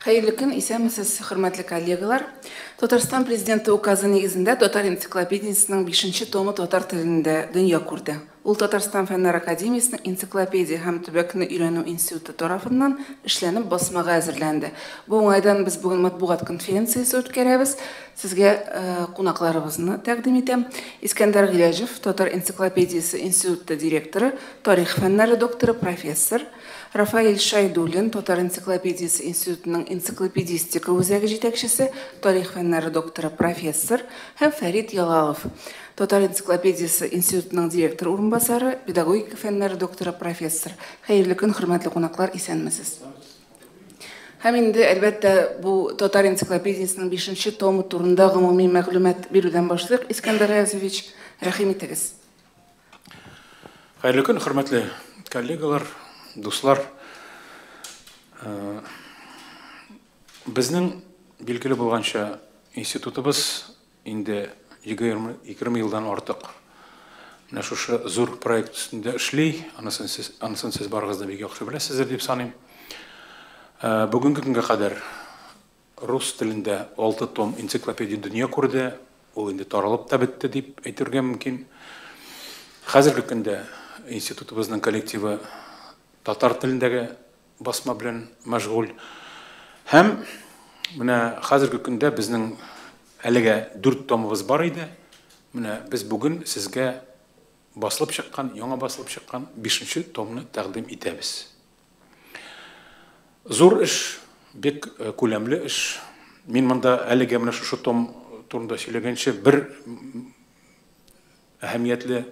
Хәерле көн, исәнмесез, хөрмәтле коллегалар. Татарстан Президенты указы нигезендә Татар энциклопедиясенең 5 томы татар телендә дөнья күрде. Ул Татарстан Фәннәр академиясенең энциклопедия һәм төбәкне өйрәнү институты тарафыннан эшләнеп басмага әзерләнде. Бу уңайдан без бүген матбугат конференциясе үткәрәбез. Сезгә кунакларыбызны тәкъдим итәм. Искәндәр Гыйләҗев, Татар энциклопедиясе институты директоры, тарих фәннәре докторы, профессор. Рафаэль Шайдуллин, Татар энциклопедиясе институтының энциклопедистика үзәге җитәкчесе, тарих фәннәре докторы, профессор, һәм Фәрит Ялалов, Татар энциклопедиясе институтының директор урынбасары, педагогика фәннәре докторы, профессор. Хәерле көн, хөрмәтле кунаклар, исәнмесез. Һәм инде, әлбәттә, бу Татар энциклопедиясенең 5 томы турында гомуми мәгълүмат бирүдән башлыйк. Искәндәр Гаязович, рәхим итегез. Хәерле көн, хөрмәтле коллегалар, дуслар. Безнең билгеле булганча институтыбыз инде 20 елдан артык менә шушы зур проект өстендә эшли. Анысын сез барыгыз да бик яхшы беләсездер дип саныйм. Бүгенге көнгә кадәр рус телендә 6 том энциклопедия дөнья күрде. Ул инде таралып та бетте дип әйтергә мөмкин. Хәзерге көндә институтыбызның коллективы татар телендәге басма белән мәшгуль. Һәм менә хәзерге көндә безнең әлегә 4 томыбыз бар иде. Менә без бүген сезгә басылып чыккан, яңа басылып чыккан 5 томны тәкъдим итәбез. Зур эш, бик күләмле эш. Мин монда әлегә менә шушы том турында сөйләгәнче бер әһәмиятле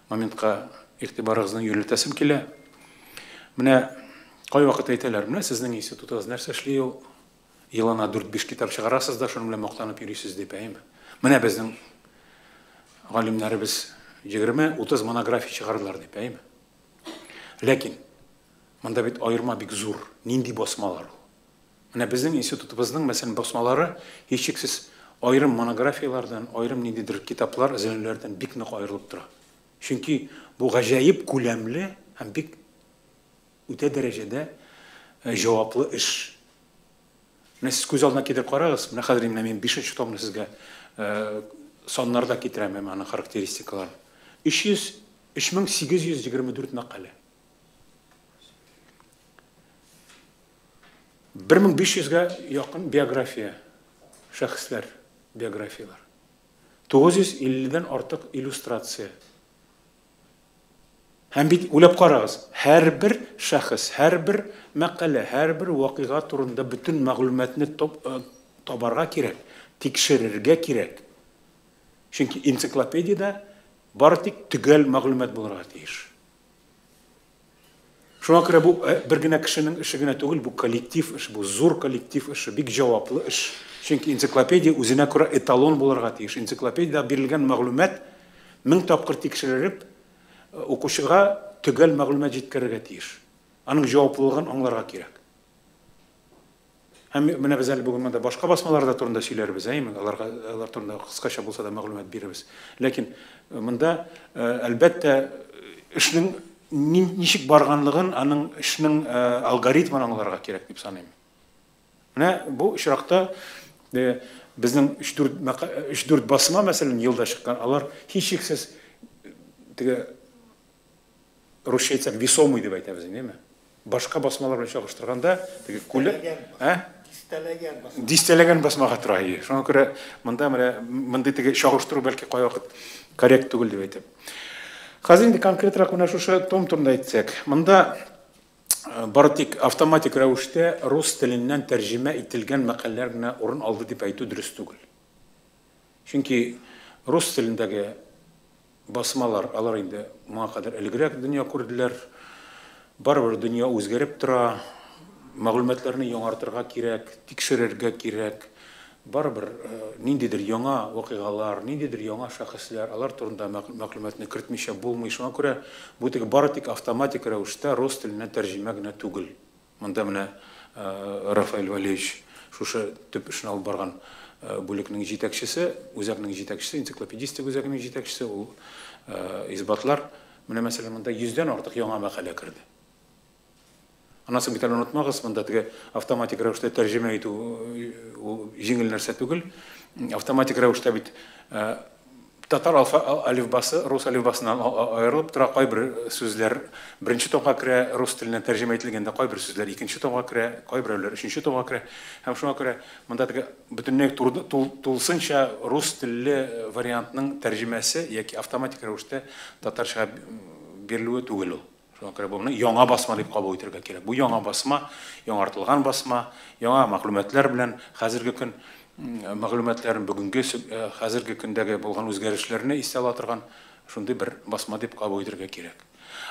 моментка игътибарыгызны юнәлтәсем килә. Менә кайвакыт әйтәләр, менә сезнең институтыгыз нәрсә эшли ул? Елына 4-5 китап чыгарасыз да, шуның белән мактанып йөрисез дип, әйеме? Менә безнең галимнәребез 20-30 монография чыгардылар дип, әйеме? Ләкин монда бит аерма бик зур. Нинди басмалар ул? Менә безнең институтыбызның, мәсәлән, басмалары һичшиксез аерым монографияләрдән, аерым ниндидер китаплар, эзләнүләрдән бик нык аерылып тора. Чөнки бу гаҗәеп күләмле һәм бик үтә дәрәҗәдә җаваплы эш. Менә сез күз алдына китереп карагыз, менә хәзер менә мин 5 томны сезгә саннарда китерәм, аның характеристикаларын. 3824 мәкалә. 1500-гә якын биография, шәхесләр биографияләр. 950-дән артык иллюстрация. Һәм бит уйлап карагыз, һәрбер шәхес, һәрбер мәкалә, һәрбер вакыйга турында бөтен мәгълүматны табарга кирәк, тикшерергә кирәк. Чөнки энциклопедиядә бары тик төгәл мәгълүмат булырга тиеш. Шуңа күрә бу бер генә кешенең эше генә түгел, бу коллектив эш, бу зур коллектив эше, бик җаваплы эш. Чөнки энциклопедия үзенә күрә эталон булырга тиеш. Энциклопедиядә бирелгән мәгълүмат 1000 тапкыр тикшерелеп, укучыга төгәл мәгълүмат җиткерергә тиеш. Аның җаваплылыгын аңларга кирәк. Һәм менә без әле бүген монда башка басмалар да турында сөйләрбез, әйеме? Аларга, алар турында кыскача булса да мәгълүмат бирербез. Ләкин монда, әлбәттә, эшнең ничек барганлыгын, аның эшнең алгоритмын аңларга кирәк дип саныйм. Менә бу очракта безнең 3-4 басма, мәсәлән, елда чыккан, алар һичшиксез теге русча әйтсәк, весомый дип әйтәбез, әйеме? Башка басмалар белән чагыштырганда, теге күле, ә? Дистәләгән басма. Дистәләгән басмага тора, әйе. Шуңа күрә монда менә мондый теге чагыштыру бәлки кайвакыт коррект түгел дип әйтәм. Хәзер инде конкретрак менә шушы том турында әйтсәк, монда бары тик автоматик рәвештә рус теленнән тәрҗемә ителгән мәкаләләр генә урын алды дип әйтү дөрес түгел. Чөнки рус телендәге басмалар, алар инде моңа кадәр элегрәк дөнья күрделәр. Барыбер дөнья үзгәреп тора, мәгълүматларны яңартырга кирәк, тикшерергә кирәк. Барыбер ниндидер яңа вакыйгалар, ниндидер яңа шәхесләр, алар турында мәгълүматны кертмичә булмый. Шуңа күрә бу теге бары тик автоматик рәвештә рус теленә тәрҗемә генә түгел. Монда менә Рафаэль Валеевич шушы төп эшне алып барган бүлекнең җитәкчесе, үзәкнең җитәкчесе, энциклопедистик үзәкнең җитәкчесе, ул исбатлар. Менә мәсәлән, монда 100-дән артык яңа мәкалә керде. Аннан соң бит әле онытмагыз, монда теге автоматик рәвештә тәрҗемә итү ул җиңел нәрсә түгел. Автоматик рәвештә бит татар алифбасы рус алифбасыннан аерылып тора, кайбер сүзләр беренче томга керә, рус теленнән тәрҗемә ителгәндә кайбер сүзләр икенче томга керә, кайберәүләр өченче томга керә. Һәм шуңа күрә монда теге бөтенләй тулысынча рус телле вариантның тәрҗемәсе яки автоматик рәвештә татарчага бирелүе түгел ул. Шуңа күрә моны яңа басма дип кабул итәргә кирәк. Бу яңа басма, яңартылган басма, яңа мәгълүматлар белән хәзерге көн мәгълүматларын, бүгенге хәзерге көндәге булган үзгәрешләрне истә ала торган шундый бер басма дип кабул итәргә кирәк.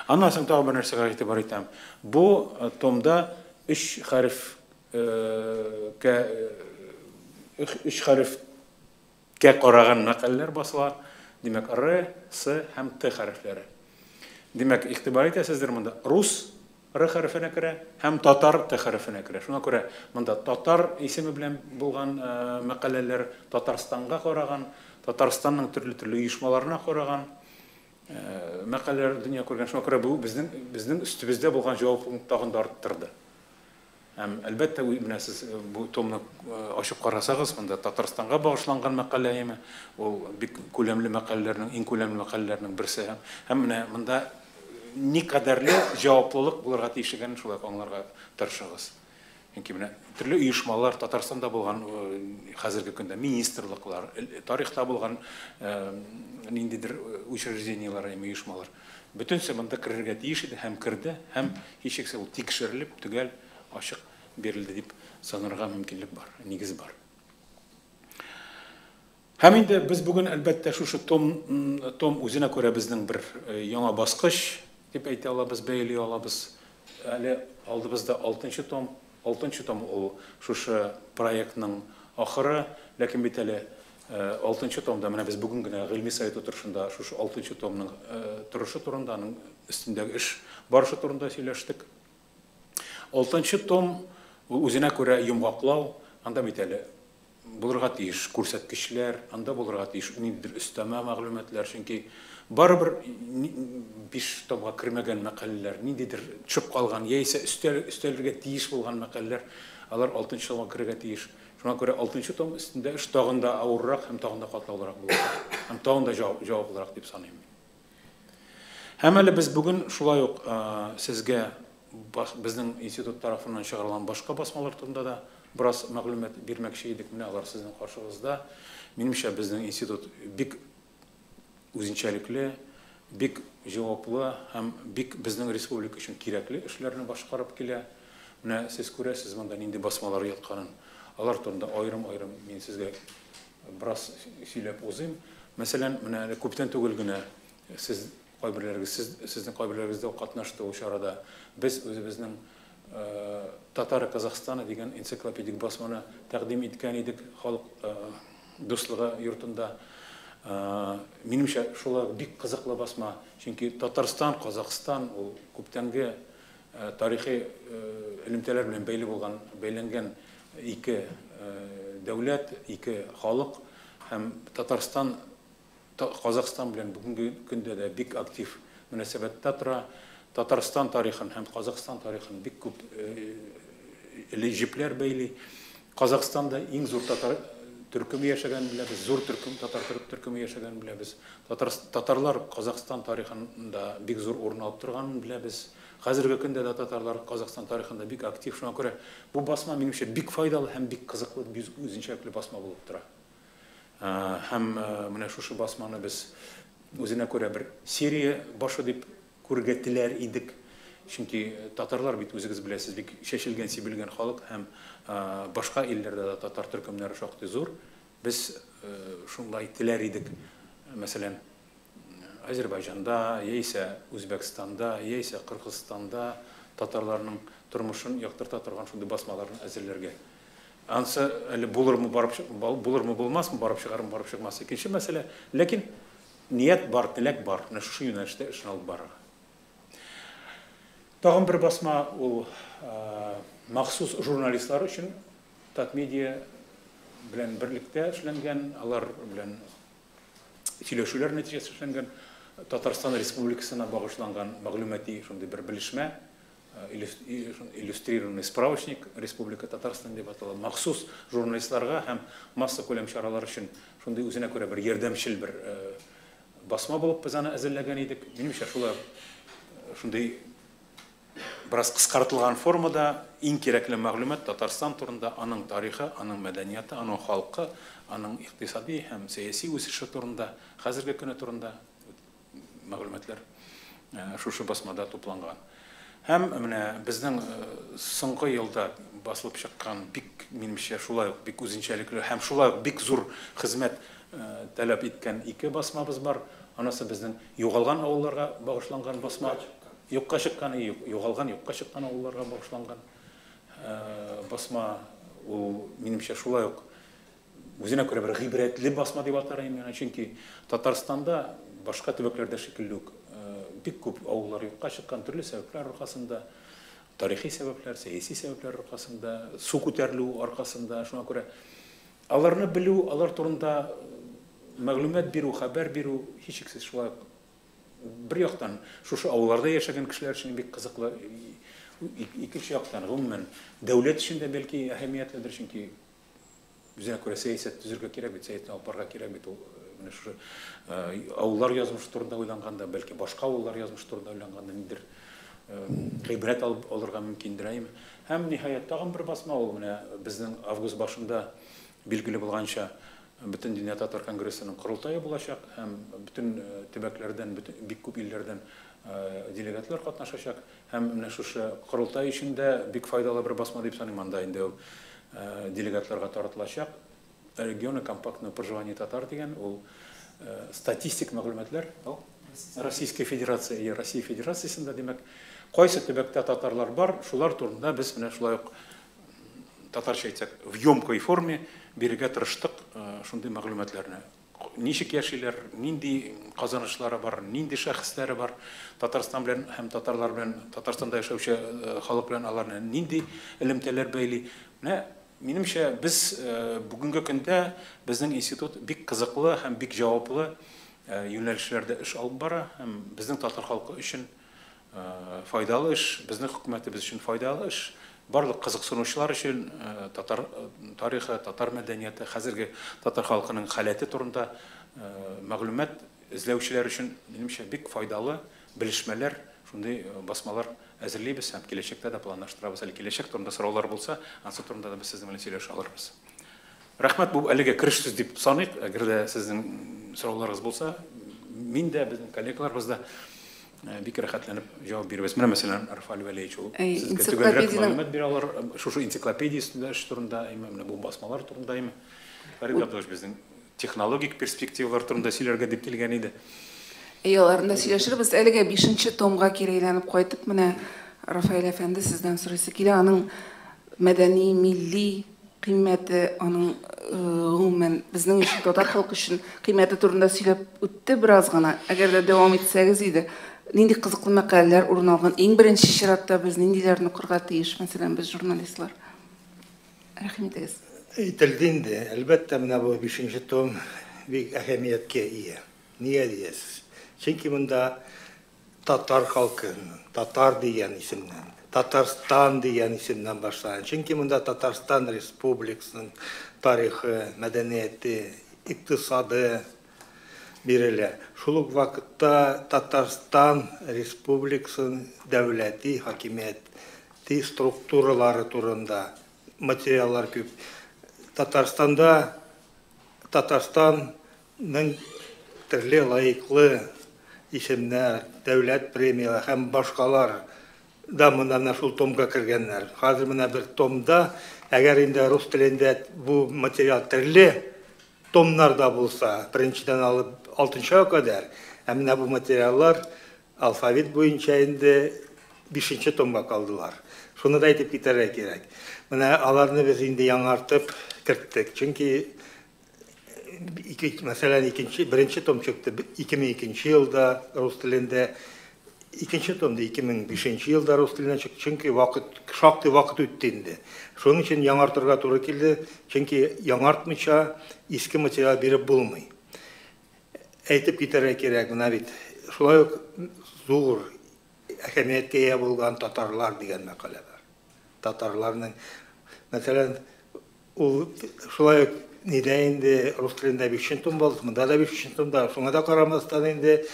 Аннан соң тагын бер нәрсәгә игътибар итәм. Бу томда өч хәрефкә караган мәкаләләр басыла. Димәк, Р, С һәм Т хәрефләре. Димәк, игътибар итәсездер, монда рус Р хәрефенә керә һәм татар Т хәрефенә керә. Шуңа күрә монда татар исеме белән булган мәкаләләр, Татарстанга караган, Татарстанның төрле-төрле оешмаларына караган мәкаләләр дөнья күргән. Шуңа күрә бу безнең өстебездә булган җаваплылыкны тагын да арттырды. Һәм әлбәттә, менә сез бу томны ачып карасагыз, монда Татарстанга багышланган мәкалә име, ул бик күләмле мәкаләләрнең, иң күләмле мәкаләләрнең берсе. Һәм менә монда никадәрле җаваплылык булырга тиеш икәнен шулай аңларга тырышыгыз. Чөнки менә төрле оешмалар, Татарстанда булган хәзерге көндә министрлыклар, тарихта булган ниндидер учреждениелар, оешмалар, бөтенесе монда керергә тиеш иде һәм керде, һәм һичшиксез ул тикшерелеп, төгәл, ачык бирелде дип санарга мөмкинлек бар, нигез бар. Һәм инде без бүген әлбәттә шушы том үзенә күрә безнең бер яңа баскыч дип әйтә алабыз, бәяли алабыз. Әле алдыбызда 6-нчы том. 6-нчы том ул шушы проектның ахыры, ләкин бит әле 6-нчы томда менә без бүген генә гыйльми совет утырышында шушы 6-нчы томның торышы турында, аның өстендәге эш барышы турында сөйләштек. 6-нчы том ул үзенә күрә йомгаклау, анда бит әле булырга тиеш күрсәткечләр, анда булырга тиеш ниндидер өстәмә мәгълүматлар, чөнки барыбер 5 томга кермәгән мәкаләләр, ниндидер төшеп калган яисә өстәлергә тиеш булган мәкаләләр, алар 6-нчы томга керергә тиеш. Шуңа күрә 6-нчы том өстендә эш тагын да авыррак һәм тагын да катлаулырак булачак, һәм тагын да җаваплырак дип саныйм. Һәм әле без бүген шулай ук сезгә безнең институт тарафыннан чыгарылган башка басмалар турында да бераз мәгълүмат бирмәкче идек. Менә алар сезнең каршыгызда. Минемчә, безнең институт бик үзенчәлекле, бик җаваплы һәм бик безнең республика өчен кирәкле эшләрне башкарып килә. Менә сез күрәсез монда нинди басмалар ятканын. Алар турында аерым-аерым мин сезгә бераз сөйләп узыйм. Мәсәлән, менә әле күптән түгел генә сез кайберләрегез, сезнең кайберләрегез дә катнашты ул чарада. Без үзебезнең Татары Казахстана дигән энциклопедик басманы тәкъдим иткән идек халык дуслыгы йортында. Минемчә, шулай бик кызыклы басма, чөнки Татарстан, Казахстан ул күптәнге тарихи элемтәләр белән бәйле булган, бәйләнгән ике дәүләт, ике халык, һәм Татарстан Казахстан белән бүгенге көндә дә бик актив мөнәсәбәттә тора. Татарстан тарихын һәм Казахстан тарихын бик күп җепләр бәйли. Казахстанда иң зур татар төркеме яшәгәнен беләбез, зур төркем татар төркеме яшәгәнен беләбез. Татарлар Казахстан тарихында бик зур урын алып торганын беләбез. Хәзерге көндә дә татарлар Казахстан тарихында бик актив. Шуңа күрә бу басма минемчә бик файдалы һәм бик кызыклы, бик үзенчәлекле басма булып тора. Һәм менә шушы басманы без үзенә күрә бер серия башы дип күрергә теләр идек. Чөнки татарлар бит үзегез беләсез, бик чәчелгән, сибелгән халык, һәм башка илләрдә дә татар төркемнәре шактый зур. Без шунлай теләр идек, мәсәлән, Азербайҗанда, яисә Үзбәкстанда, яисә Кыргызстанда татарларның тормышын яктырта торган шундый басмаларны әзерләргә. Ансы әле булырмы, барып булырмы, булмасмы, барып чыгармы, барып чыкмас икенче мәсьәлә. Ләкин ният бар, теләк бар. Менә шушы юнәлештә эшне алып барырга. Тагын бер басма ул махсус журналистлар өчен Татмедиа белән берлектә эшләнгән, алар белән сөйләшүләр нәтиҗәсе эшләнгән Татарстан Республикасына багышланган мәгълүмати шундый бер белешмә. иллюстрированный справочник Республика Татарстан дип атала. Махсус журналистларга һәм массакүләм чаралар өчен шундый үзенә күрә бер ярдәмчел бер басма булып без аны әзерләгән идек. Минемчә, шулай шундый бераз кыскартылган формада иң кирәкле мәгълүмат Татарстан турында, аның тарихы, аның мәдәнияте, аның халкы, аның икътисади һәм сәяси үсеше турында, хәзерге көне турында мәгълүматлар шушы басмада тупланган. Һәм менә безнең соңгы елда басылып чыккан бик, минемчә, шулай ук бик үзенчәлекле һәм шулай ук бик зур хезмәт таләп иткән ике басмабыз бар. Анысы безнең югалган авылларга багышланган басма. Юкка чыккан, югалган, юкка чыккан авылларга багышланган басма. Ул, минемчә, шулай ук үзенә күрә бер гыйбрәтле басма дип атар идем, чөнки Татарстанда башка төбәкләрдә шикелле үк бик күп авыллар юкка чыккан төрле сәбәпләр аркасында, тарихи сәбәпләр, сәяси сәбәпләр аркасында, су күтәрелү аркасында. Шуңа күрә аларны белү, алар турында мәгълүмат бирү, хәбәр бирү һичшиксез шулай ук бер яктан шушы авылларда яшәгән кешеләр өчен бик кызыклы, икенче яктан гомумән дәүләт өчен дә бәлки әһәмиятледер, чөнки үзенә күрә сәясәт төзергә кирәк бит, сәясәтне алып барырга кирәк бит. Ул менә шушы авыллар язмышы турында уйланганда, бәлки башка авыллар язмышы турында уйланганда ниндидер гыйбрәт алып алырга мөмкиндер, әйеме? Һәм ниһаять тагын бер басма, ул менә безнең август башында билгеле булганча Бөтен дөнья татар конгрессының корылтае булачак һәм бөтен төбәкләрдән, бөтен бик күп илләрдән делегатлар катнашачак. Һәм менә шушы корылтай өчен дә бик файдалы бер басма дип саныйм. Анда инде ул делегатларга таратылачак. Регионы компактного проживания татар дигән ул статистик мәгълүматлар. Российская Федерация и Россия Федерациясендә, димәк, кайсы төбәктә татарлар бар, шулар турында без менә шулай ук татарча әйтсәк, в емкой форме бирергә тырыштык шундый мәгълүматларны. Ничек яшиләр, нинди казанышлары бар, нинди шәхесләре бар, Татарстан белән һәм татарлар белән, Татарстанда яшәүче халык белән аларны нинди элемтәләр бәйли. Менә минемчә, без бүгенге көндә безнең институт бик кызыклы һәм бик җаваплы юнәлешләрдә эш алып бара һәм безнең татар халкы өчен файдалы эш, безнең хөкүмәтебез өчен файдалы эш. Барлык кызыксынучылар өчен татар тарихы, татар мәдәнияте, хәзерге татар халкының халәте турында мәгълүмат эзләүчеләр өчен, минемчә, бик файдалы белешмәләр, шундый басмалар әзерлибез һәм киләчәктә дә планлаштырабыз. Әле киләчәк турында сораулар булса, ансы турында да без сезнең белән сөйләшә алырбыз. Рәхмәт, бу әлегә кереш сүз дип саныйк. Әгәр дә сезнең сорауларыгыз булса, мин дә, безнең коллегаларыбыз да бик рәхәтләнеп җавап бирәбез. Менә мәсәлән, Рафаэль Вәлиевич ул сезгә төгәлрәк мәгълүмат бирә алыр. Шушы энциклопедия өстендә эш турында, менә бу басмалар турында. Фәрит Габдуллович безнең технологик перспективалар турында сөйләргә дип килгән иде. Әй, аларында сөйләшербез. Әлегә 5 томга кире әйләнеп кайтып, менә Рафаэль әфәнде сездән сорыйсы килә, аның мәдәни, милли кыйммәте, аның гомумән безнең өчен, татар халкы өчен кыйммәте турында сөйләп үтте бераз гына. Әгәр дә дәвам итсәгез иде, нинди кызыклы мәкаләләр урын алган? Иң беренче чиратта без ниндиләрне укырга тиеш, мәсәлән, без журналистлар? Рәхим итегез. Әйтелде инде, әлбәттә, менә бу 5 том бик әһәмияткә ия. Нигә диясез? Чөнки монда татар халкының, татар дигән исемнән, Татарстан дигән исемнән башлана. Чөнки монда Татарстан Республикасының тарихы, мәдәнияте, икътисады бирелә. Шул ук вакытта Татарстан Республикасының дәүләти, хакимияти структуралары турында материаллар күп. Татарстанда Татарстанның төрле лаеклы исемнәр, дәүләт премияләре һәм башкалар да монда менә шул томга кергәннәр. Хәзер менә бер томда, әгәр инде рус телендә бу материал төрле томнарда булса, беренчедән алып алтынчыга кадәр, ә менә бу материаллар алфавит буенча инде 5 томга калдылар. Шуны да әйтеп китәргә кирәк. Менә аларны без инде яңартып керттек. Чөнки мәсәлән, беренче том чыкты 2002 елда рус телендә, икенче томда 2005 елда рус теленә чыкты, чөнки шактый вакыт үтте инде. Шуның өчен яңартырга туры килде, чөнки яңартмыйча иске материал биреп булмый. Әйтеп китәргә кирәк, менә бит шулай ук зур әһәмияткә ия булган татарлар дигән мәкалә бар. Татарларның, мәсәлән, ул шулай ук нидә инде рус телендә 5 том булды, монда да 5 томда. Шуңа да карамастан инде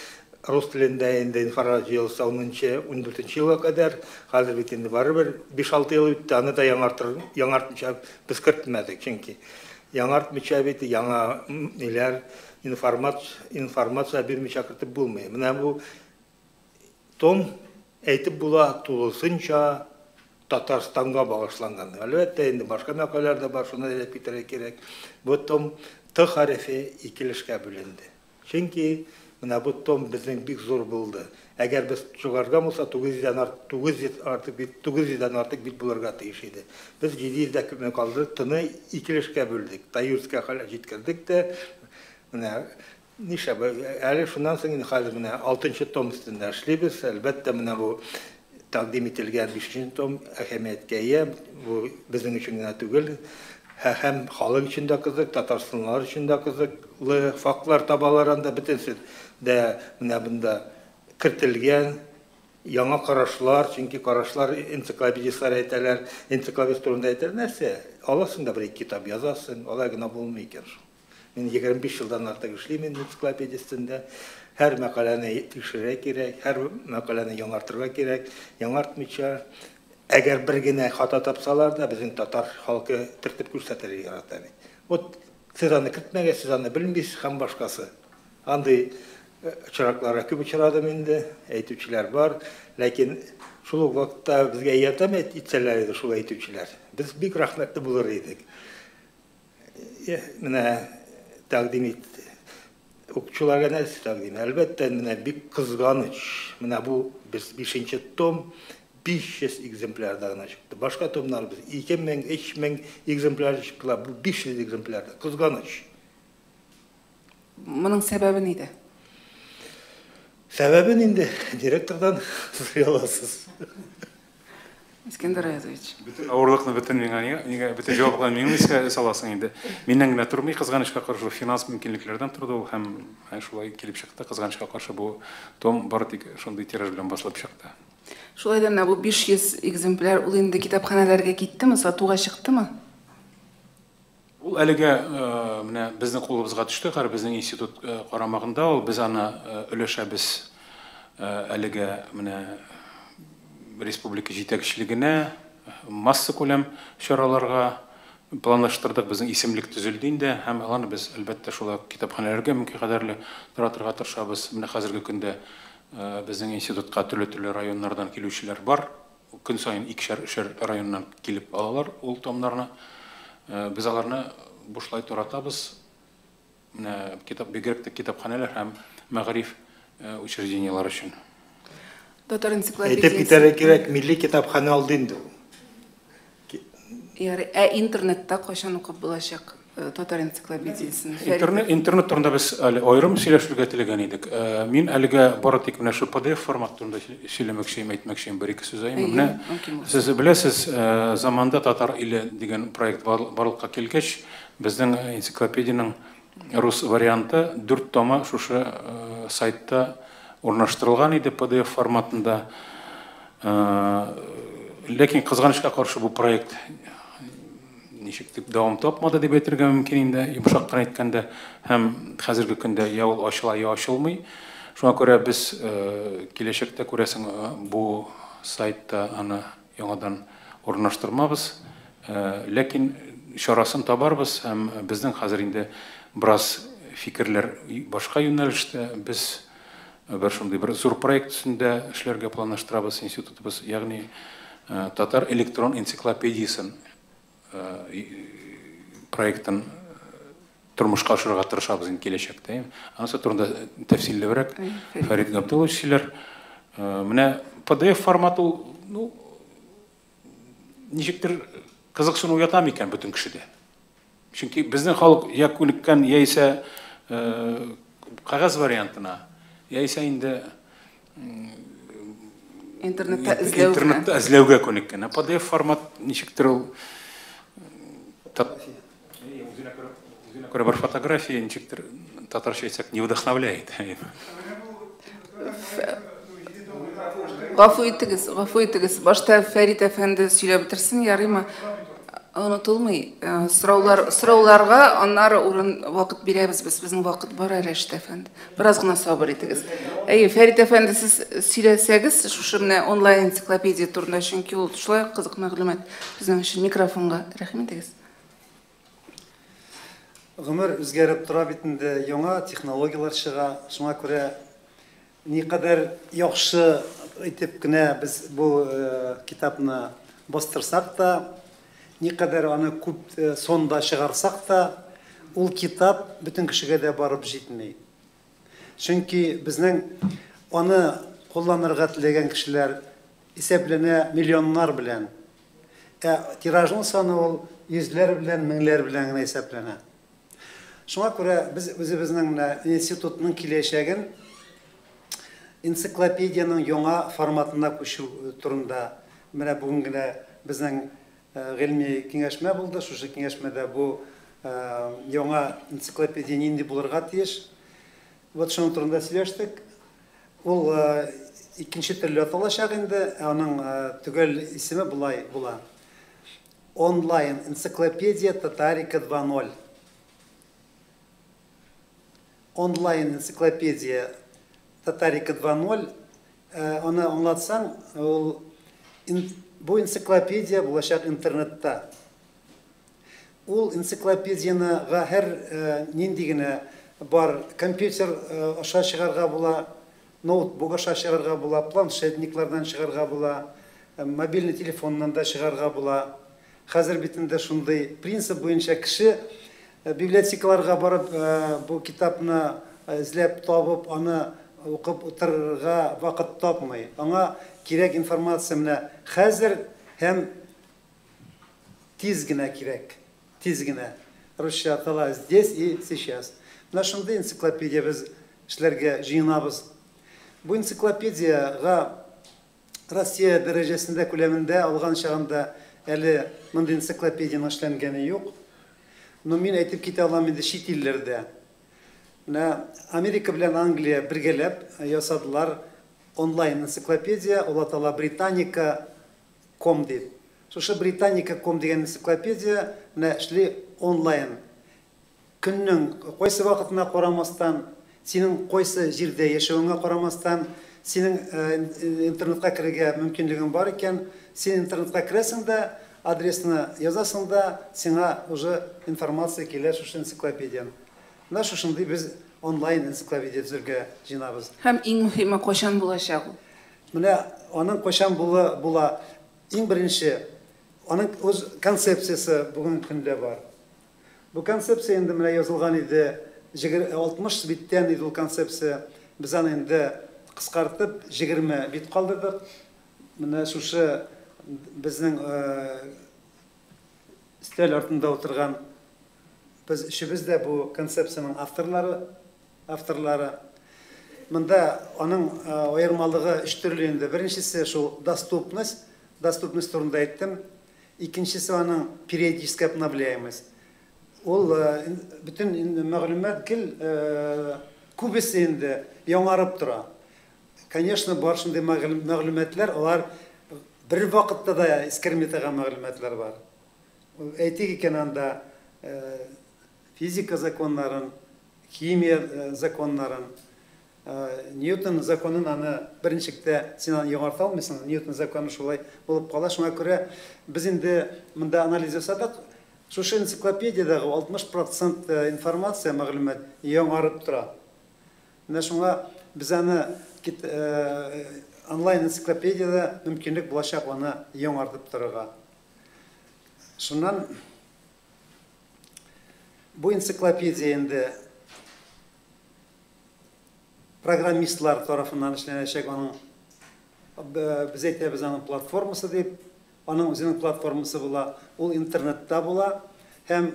рус телендә инде инфарад җыелса 10-14 елга кадәр, хәзер бит инде барыбер 5-6 ел үтте, аны да яңартмыйча без кертмәдек, чөнки яңартмыйча бит яңа ниләр информация бирмичә кертеп булмый. Менә бу том әйтеп була тулысынча Татарстанга багышланган. Әлбәттә, инде башка мәкаләләр дә бар, шуны әйтеп китәргә кирәк. Бу том Т хәрефе ике өлешкә бүленде. Чөнки менә бу том безнең бик зур булды. Әгәр без чыгарган булса, 900-дән артык бит булырга тиеш иде. Без 700 дә күпме калды, Т-ны ике өлешкә бүлдек. Таюрскә җиткердек тә, менә нишләп, әле шуннан соң инде хәзер менә 6 том өстендә эшлибез. Әлбәттә, менә бу тәкъдим ителгән 5 том әһәмияткә ия. Бу безнең өчен генә түгел, һәм халык өчен дә кызык, татарстанлылар өчен дә кызыклы фактлар табалар анда, бөтенесе дә менә бында кертелгән яңа карашлар, чөнки карашлар энциклопедистлар әйтәләр, энциклопедист турында әйтәләр, нәрсә, аласың да бер ике китап язасың, алай гына булмый икән шул. Мин 25 елдан артык эшлим инде энциклопедия өстендә. Һәр мәкаләне тикшерергә кирәк, һәр мәкаләне яңартырга кирәк. Яңартмыйча, әгәр бер генә хата тапсалар да, безнең татар халкы төртеп күрсәтергә ярата бит. Вот сез аны кертмәгез, сез аны белмисез һәм башкасы. Андый очракларга күп очрадым инде, әйтүчеләр бар, ләкин шул ук вакытта безгә ярдәм итсәләр иде шул әйтүчеләр. Без бик рәхмәтле булыр идек. Менә тәкъдим ит укучыларга нәрсә тәкъдим? Әлбәттә, менә бик кызганыч. Менә бу без 5 том 500 экземплярда гына чыкты. Башка томнар без 2000, 3000 экземпляр чыктылар. Бу 500 экземплярда. Кызганыч. Моның сәбәбе нидә? Сәбәбен инде директордан сорый аласыз. Искәндәр Аязович. Бөтен авырлыкны бөтен миңа, нигә бөтен җавапларны миңа искә саласың инде. Миннән генә тормый, кызганычка каршы финанс мөмкинлекләрдән торды ул һәм шулай килеп чыкты. Кызганычка каршы бу том бары тик шундый тираж белән басылып чыкты. Шулай да менә бу 500 экземпляр ул инде китапханәләргә киттеме, сатуга чыктымы? Ул әлегә менә безнең кулыбызга төште, хәзер безнең институт карамагында ул, без аны өләшәбез әлегә менә республика җитәкчелегенә, массакүләм чараларга планлаштырдык, безнең исемлек төзелде инде һәм аларны без әлбәттә шулай китапханәләргә мөмкин кадәрле таратырга тырышабыз. Менә хәзерге көндә безнең институтка төрле-төрле районнардан килүчеләр бар. Көн саен икешәр, өчәр районнан килеп алалар ул томнарны. Без аларны бушлай таратабыз. Менә китап, бигрәк тә китапханәләр һәм мәгариф учреждениеләре өчен. Татар энциклопедиясе. Әйтеп китәргә кирәк, милли китапханә алды инде ул. Ярый, ә интернетта кайчан укып булачак татар энциклопедиясен? Интернет турында без әле аерым сөйләшергә теләгән идек. Мин әлегә бары тик менә шу PDF формат турында сөйләмәкче, әйтмәкче бер ике сүз әйтим. Менә сез беләсез, заманда Татар иле дигән проект барлыкка килгәч, безнең энциклопедиянең рус варианты 4 томы шушы сайтта урнаштырылган иде PDF форматында. Ләкин кызганычка каршы бу проект ничек дип дәвам тапмады дип әйтергә мөмкин инде, йомшак кына әйткәндә, һәм хәзерге көндә я ул ачыла, я ачылмый. Шуңа күрә без киләчәктә күрәсең бу сайтта аны яңадан урнаштырмабыз. Ләкин чарасын табарбыз һәм безнең хәзер инде бераз фикерләр башка юнәлештә. Без бер шундый бер зур проект өстендә эшләргә планлаштырабыз институтыбыз, ягъни татар электрон энциклопедиясен проектын тормышка ашырырга тырышабыз инде киләчәктә. Анысы турында тәфсилләбрәк Фәрит Габдуллович сөйләр. Менә PDF формат ул, ну, ничектер кызыксыну уята микән бөтен кешедә? Чөнки безнең халык я күнеккән, яисә кәгазь вариантына, яисә инде интернетта эзләүгә. Интернетта эзләүгә күнеккән. Ә PDF формат ничектер ул үзенә күрә бер фотография ничектер татарча әйтсәк не вдохновляет. Гафу итегез, гафу итегез. Башта Фәрит әфәнде сөйләп бетерсен, ярыймы? Онытылмый. Сораулар, сорауларга аннары урын вакыт бирәбез без. Безнең вакыт бар әле, Рәшит әфәнде. Бераз гына сабыр итегез. Әйе, Фәрит әфәнде, сез сөйләсәгез, шушы менә онлайн энциклопедия турында, чөнки ул шулай ук кызык мәгълүмат безнең өчен. Микрофонга рәхим итегез. Гомер үзгәреп тора бит инде, яңа технологияләр чыга. Шуңа күрә никадәр яхшы итеп кенә без бу китапны бастырсак та, никадәр аны күп сонда чыгарсак та, ул китап бөтен кешегә дә барып җитми. Чөнки безнең аны кулланырга теләгән кешеләр исәпләнә миллионнар белән. Ә тиражның саны ул йөзләр белән, меңләр белән генә исәпләнә. Шуңа күрә без үзебезнең менә институтның киләчәген энциклопедиянең яңа форматына күчү турында менә бүген генә безнең гыйльми киңәшмә булды. Шушы киңәшмәдә бу яңа энциклопедия нинди булырга тиеш? Вот шуның турында сөйләштек. Ул икенче төрле аталачак инде, аның төгәл исеме болай була. Онлайн энциклопедия Татарика 2.0. Онлайн энциклопедия Татарика 2.0, аны аңлатсаң, ул бу энциклопедия булачак интернетта. Ул энциклопедияне һәр нинди генә бар компьютер аша чыгарга була, ноутбук аша чыгарга була, планшетниклардан чыгарга була, мобильный телефоннан да чыгарга була. Хәзер бит инде шундый принцип буенча кеше библиотекаларга барып бу китапны эзләп табып, аны укып утырырга вакыт тапмый. Аңа кирәк информация менә хәзер һәм тиз генә кирәк. Тиз генә. Русча атала здесь и сейчас. Менә шундый энциклопедия без эшләргә җыенабыз. Бу энциклопедияга Россия дәрәҗәсендә күләмендә алган чагында әле мондый энциклопедияның эшләнгәне юк. Но мин әйтеп китә алам инде чит илләрдә. Менә Америка белән Англия бергәләп ясадылар онлайн энциклопедия, ул атала Британика.ком дип. Шушы Британика.ком дигән энциклопедия менә эшли онлайн. Көннең кайсы вакытына карамастан, синең кайсы җирдә яшәвеңә карамастан, синең интернетка керергә мөмкинлегең бар икән, син интернетка керәсең дә, адресны язасың да, сиңа уже информация килә шушы энциклопедиян. Менә шушындый без онлайн энциклопедия төзергә җыенабыз. Һәм иң мөһиме, кайчан булачак ул? Менә аның кайчан була, иң беренче, аның үз концепциясе бүгенге көндә бар. Бу концепция инде менә язылган иде, 60 биттән иде ул концепция. Без аны инде кыскартып 20 бит калдырдык. Менә шушы безнең өстәл артында утырган без өчебез дә бу концепциянең авторлары. Монда аның аермалыгы өч төрле инде. Беренчесе шул доступность, доступность турында әйттем. Икенчесе аның периодическая обновляемость. Ул бөтен мәгълүмат гел күбесе инде яңарып тора. Конечно, бар шундый мәгълүматлар, алар бер вакытта да искәрми торган мәгълүматлар бар. Әйтик икән анда физика законнарын, химия законнарын, Ньютон законын аны беренчектә син аны яңарта алмыйсың, Ньютон законы шулай булып кала. Шуңа күрә без инде монда анализ ясадык. Шушы энциклопедиядәге 60% информация, мәгълүмат яңарып тора. Менә шуңа без аны онлайн энциклопедияда мөмкинлек булачак аны яңартып торырга. Шуннан бу энциклопедия инде программистлар тарафыннан эшләнәчәк, аның без әйтәбез аның платформасы дип, аның үзенең платформасы була, ул интернетта була һәм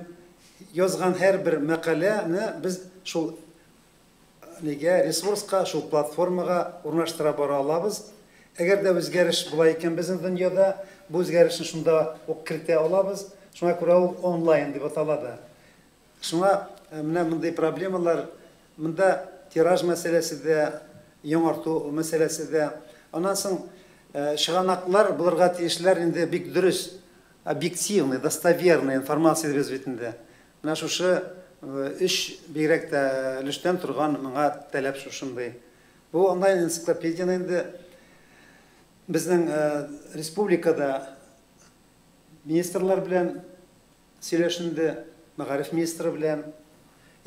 язган һәрбер мәкаләне без шул нигә ресурска, шул платформага урнаштыра бара алабыз. Әгәр дә үзгәреш була икән безнең дөньяда, бу үзгәрешне шунда ук кертә алабыз. Шуңа күрә ул онлайн дип атала да. Шуңа менә мондый проблемалар, монда тираж мәсьәләсе дә, яңарту мәсьәләсе дә. Аннан соң Чыганаклар булырга тиешләр инде бик дөрес, объективный, достоверный информация без бит инде. Менә шушы өч бигрәк тә өлештән торган моңа таләп шушындый. Бу онлайн энциклопедияне инде безнең республикада министрлар белән сөйләшенде, мәгариф министры белән,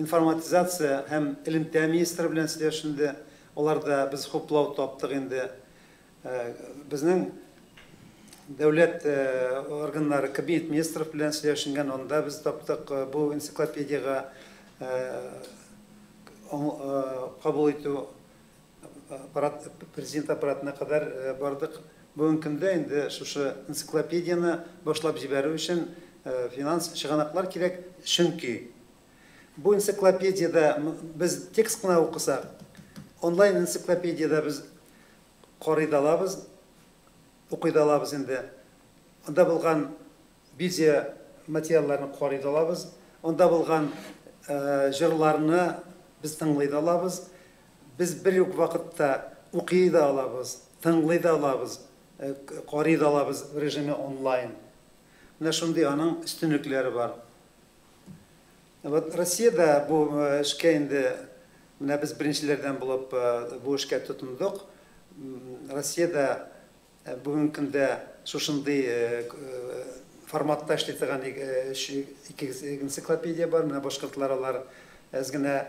информатизация һәм элемтә министры белән сөйләшенде. Аларда без хуплау таптык инде. Безнең дәүләт органнары, кабинет министров белән сөйләшенгән, анда без таптык бу энциклопедиягә кабул итү аппарат, президент аппаратына кадәр бардык. Бүгенге көндә инде шушы энциклопедияне башлап җибәрү өчен финанс чыганаклар кирәк, чөнки бу энциклопедиядә без текст кына укысак, онлайн энциклопедиядә без карый да алабыз, укый да алабыз инде. Анда булган видео материалларны карый да алабыз, анда булган җырларны без тыңлый да алабыз. Без бер үк вакытта укый да алабыз, тыңлый да алабыз, карый да алабыз в режиме онлайн. Менә шундый аның өстенлекләре бар. Вот Россиядә бу эшкә инде менә без беренчеләрдән булып бу эшкә тотындык. Россиядә бүгенге көндә шушындый форматта эшли торган ике энциклопедия бар. Менә башкортлар алар әз генә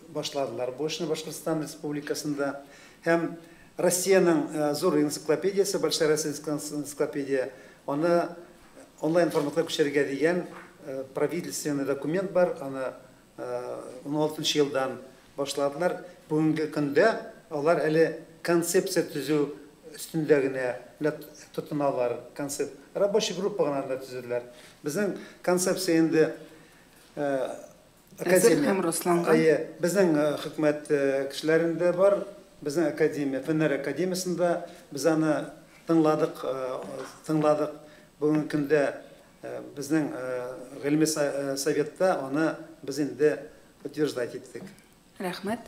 башладылар бу эшне Башкортстан Республикасында. Һәм Россиянең зур энциклопедиясе, Большая Российская энциклопедия, аны онлайн форматка күчерергә дигән правительственный документ бар, аны 16 елдан башладылар. Бүгенге көндә алар әле концепция төзү өстендә генә тотыналар. Концепт рабочий группа гына да төзеделәр. Безнең концепция инде академия һәм расланган. Безнең хөкүмәт кешеләрендә бар, безнең академия, фәннәр академиясендә без аны тыңладык, тыңладык. Бүгенге көндә безнең гыйльми советта аны без инде утверждать иттек. Рәхмәт.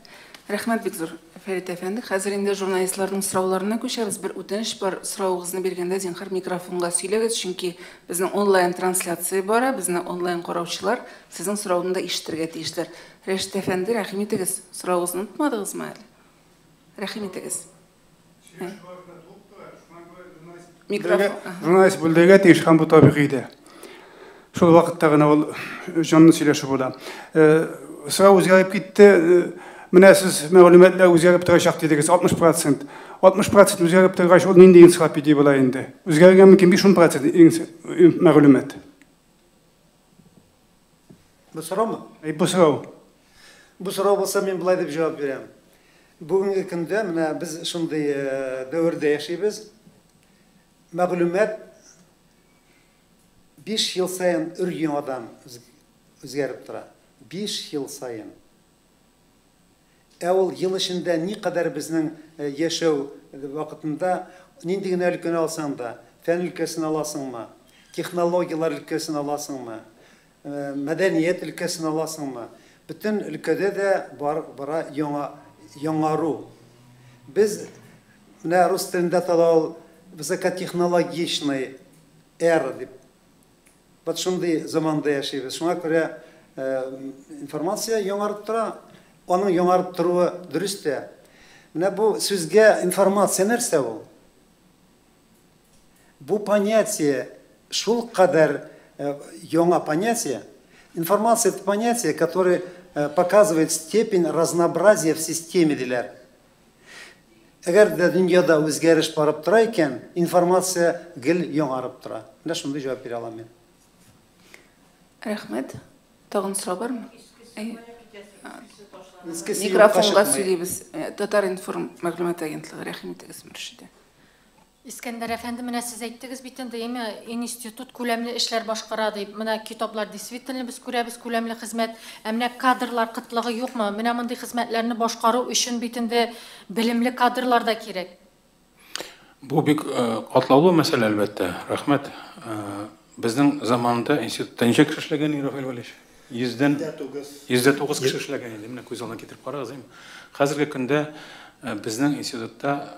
Рәхмәт бик зур, Фәрит әфәнде. Хәзер инде журналистларның сорауларына күчәбез. Бер үтенеч бар, соравыгызны биргәндә зинһар микрофонга сөйләгез, чөнки безнең онлайн трансляция бара, безне онлайн караучылар сезнең сорауны да ишетергә тиешләр. Рәшит әфәнде, рәхим итегез. Соравыгызны онытмадыгызмы әле? Рәхим итегез. Микрофон. Журналист бүлдерергә тиеш һәм бу табигый дә. Шул вакытта гына ул җанлы сөйләшү була. Сорау үзгәреп китте. Менә сез мәгълүматлар үзгәреп торачак дидегез, 60%. 60% үзгәреп торгач, ул нинди энциклопедия була инде? Үзгәрергә мөмкин 5-10% мәгълүмат. Бу сораумы? Бу сорау. Бу сорау булса, мин болай дип җавап бирәм. Бүгенге көндә менә без шундый дәвердә яшибез. Мәгълүмат 5 ел саен өр яңадан үзгәреп тора. 5 ел саен. Ә ул ел эчендә никадәр безнең яшәү вакытында нинди генә өлкәне алсаң да, фән өлкәсен аласыңмы, технологияләр өлкәсен аласыңмы, мәдәният өлкәсен аласыңмы, бөтен өлкәдә дә бар бара яңа яңару. Без менә рус телендә атала ул высокотехнологичный эра дип. Вот шундый заманда яшибез. Шуңа күрә информация яңарып тора. Аның яңарып торуы дөрес тә. Менә бу сүзгә информация нәрсә ул? Бу понятие шул кадәр яңа понятие. Информация это понятие, которое показывает степень разнообразия в системе диләр. Әгәр дә дөньяда үзгәреш барып тора икән, информация гел яңарып тора. Менә шундый җавап бирә алам мин. Рәхмәт. Тагын сорау бармы? Микрофонга сөйлибез. Татар-информ мәгълүмат агентлыгы, рәхим итегез, Мөршидә. Искәндәр әфәнде, менә сез әйттегез бит инде, әйме, институт күләмле эшләр башкара дип. Менә китаплар действительно без күрәбез күләмле хезмәт. Ә менә кадрлар кытлыгы юкмы? Менә мондый хезмәтләрне башкару өчен бит инде белемле кадрлар да кирәк. Бу бик катлаулы мәсьәлә, әлбәттә. Рәхмәт. Безнең заманда институтта ничә кеше эшләгән, Рафаэль Валиевич? 109 кеше эшләгән инде. Менә күз алдына китереп карагыз. Хәзерге көндә безнең институтта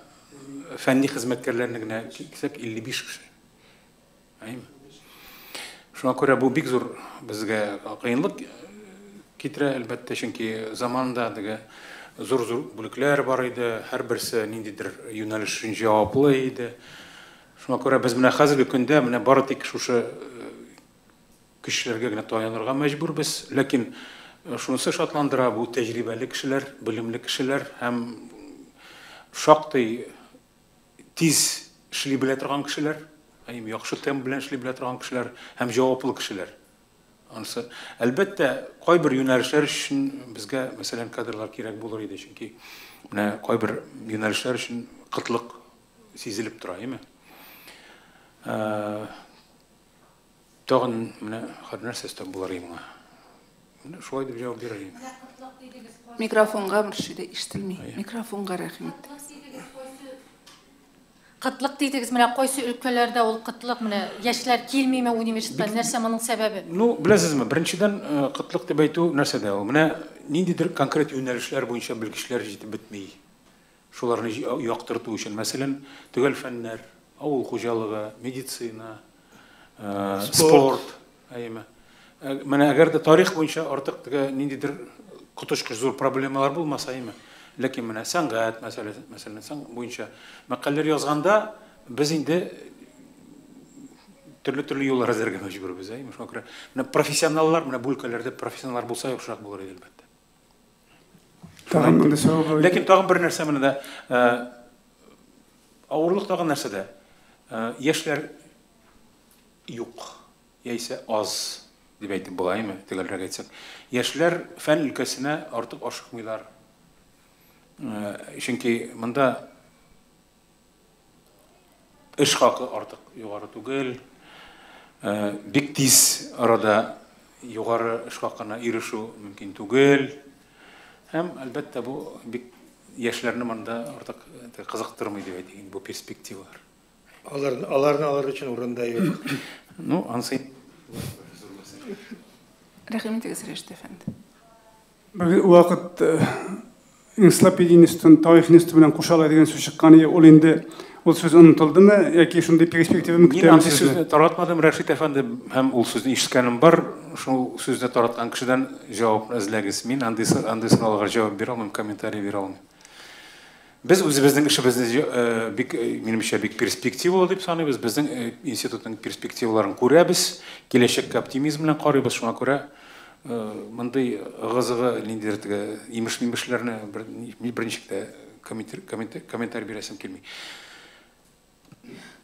фәнни хезмәткәрләрне генә кисәк 55 кеше. Әйме? Шуңа күрә бу бик зур безгә кыенлык китерә, әлбәттә, чөнки заманында теге зур-зур бүлекләр бар иде, һәрберсе ниндидер юнәлеш өчен җаваплы иде. Шуңа күрә без менә хәзерге көндә менә бары тик шушы кешеләргә генә таянырга мәҗбүрбез, ләкин шунысы шатландыра, бу тәҗрибәле кешеләр, белемле кешеләр һәм шактый тиз эшли белә торган кешеләр, яхшы темп белән эшли белә торган кешеләр һәм җаваплы кешеләр. Анысы, әлбәттә, кайбер юнәлешләр өчен безгә, мәсәлән, кадрлар кирәк булыр иде, чөнки менә кайбер юнәлешләр өчен кытлык сизелеп тора, әйме? Тагын менә нәрсә өстәп булыр моңа? Менә шулай дип җавап бирер идем. Микрофонга Мөршидә ишетелми. Микрофонга рәхим итегез. Кытлык дидегез, менә кайсы өлкәләрдә ул кытлык, менә яшьләр килмиме университетка, нәрсә моның сәбәбе? Ну, беләсезме, беренчедән кытлык дип әйтү нәрсәдә ул? Менә ниндидер конкрет юнәлешләр буенча белгечләр җитеп бетми. Шуларны яктырту өчен, мәсәлән, төгәл фәннәр, авыл хуҗалыгы, медицина, спорт, әйеме. Менә әгәр дә тарих буенча артык теге ниндидер коточкыч зур проблемалар булмаса, әйеме. Ләкин менә сәнгать мәсәлән, сәнгать буенча мәкаләләр язганда без инде төрле-төрле юллар эзләргә мәҗбүрбез, әйеме. Шуңа күрә менә профессионаллар, менә бу өлкәләрдә профессионаллар булса яхшырак булыр иде, әлбәттә. Тагын монда сорау бар. Ләкин тагын бер нәрсә менә дә, авырлык тагын нәрсәдә? Яшьләр юк, яисә аз дип әйтеп була, әйеме, төгәлрәк әйтсәк. Яшьләр фән өлкәсенә артык ашыкмыйлар. Чөнки монда эш хакы артык югары түгел, бик тиз арада югары эш хакына ирешү мөмкин түгел. Һәм, әлбәттә, бу бик яшьләрне монда артык кызыктырмый дип әйтик, бу перспективалар. Аларны алыр өчен урында юк. Ну, ансы. Рәхим итегез, Рәшит әфәнде. Бер вакыт энциклопедия институтын тарих институты белән кушалар дигән сүз чыккан иде. Ул инде ул сүз онытылдымы яки шундый перспектива көтәмме? Мин андый сүзне таратмадым, Рәшит әфәнде, һәм ул сүзне ишеткәнем бар. Шул сүзне тараткан кешедән җавапны эзләгез. Мин андый сорауларга җавап бирә алмыйм, комментарий бирә алмыйм. Без үзебезнең эшебезне бик, минемчә, бик перспективалы дип саныйбыз. Безнең институтның перспективаларын күрәбез, киләчәккә оптимизм белән карыйбыз. Шуңа күрә мондый ыгы-зыгы ниндидер теге имеш-мимешләрне берничек тә комментарий бирәсем килми.